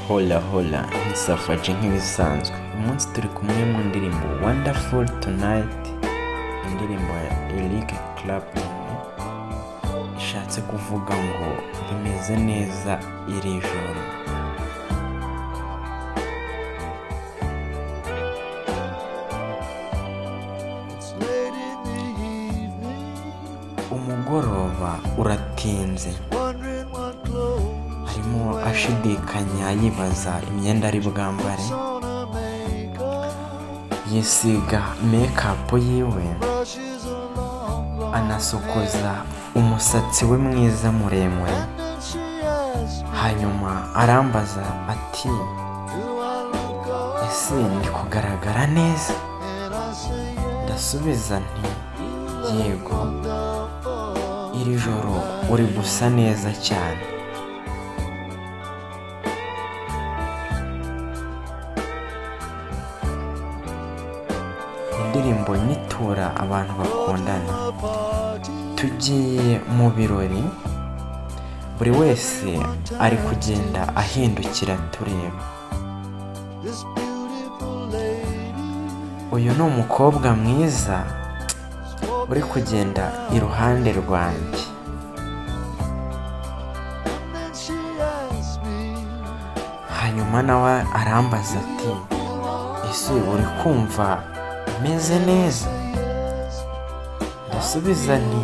Hola hola, ni Safaji nk'ibisanzwe. Uyu munsi turi kumwe mu ndirimbo Wonderful Tonight, indirimbo ya Eric Clapton, ishatse kuvuga ngo bimeze neza iri joro. It's late in the evening, Umugoroba uratinze, wondering what clothes arimo ashidikanya yibaza imyenda ari bwambare, on her makeup, yisiga make-up yiwe, brushes her long blonde anasokoza umusatsi we mwiza muremure, And then she asks me, hanyuma arambaza ati do I look alright? ese ndi kugaragara neza? And I say yes, Ndasubiza nti yego, wonderful. iri joro uri gusa neza cyane. Indirimbo nyitura abantu bakundana. A party, Tugiye mu birori, buri wese ari kugenda ahindukira tureba. this beautiful lady Uyu ni umukobwa mwiza uri kugenda iruhande rwanjye. And then she asks me, Hanyuma nawe arambaza ati ese uri kumva umeze neza? yes, Ndasubiza nti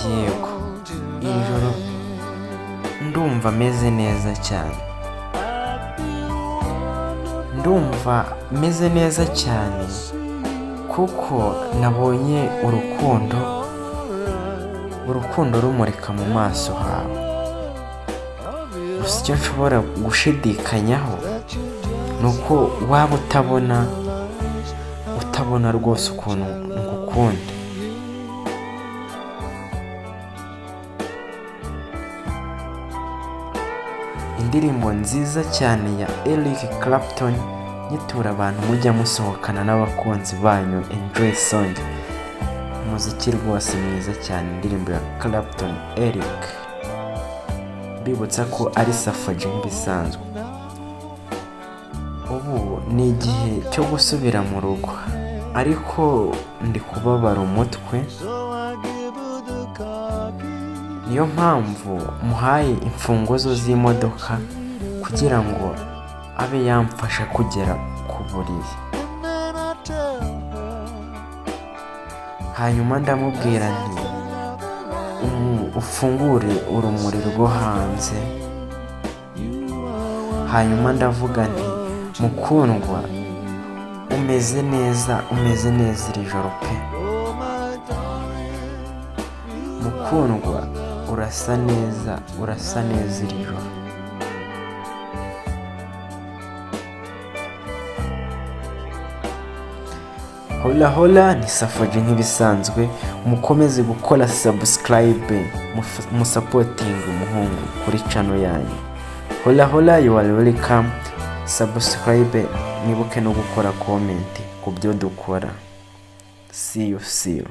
yego, iri joro ndumva meze neza cyane. Ndumva meze neza cyane kuko nabonye urukundo, urukundo rumurika mu maso hawe. Gusa icyo nshobora gushidikanyaho ni uko waba utabona rwose ukuntu ngukunda. Indirimbo nziza cyane ya Eric Clapton nyitura abantu mujya musohokana n'abakunzi banyu, enjoy song. Umuziki rwose mwiza cyane, indirimbo ya Clapton Eric. Mbibutsa ko ari Safaji nk'ibisanzwe. Ubu ni igihe cyo gusubira mu rugo, ariko ndi kubabara umutwe, so I give her the car key. niyo mpamvu muhaye imfunguzo z'imodoka kugira ngo abe yamfasha kugera ku buriri. And then I tell her, Hanyuma ndamubwira nti ufungure urumuri rwo hanze. Hanyuma ndavuga nti mukundwa, umeze neza, umeze neza iri joro pe. oh my darling, Mukundwa, urasa neza, urasa neza iri joro. Hola hola, ni Safaji nk'ibisanzwe, mukomeze gukora subscribe, musapotinge umuhungu kuri channel yanyu. Hola hola, you are welcome. Subscribe, mwibuke no gukora comment ku byo dukora. See you, see you.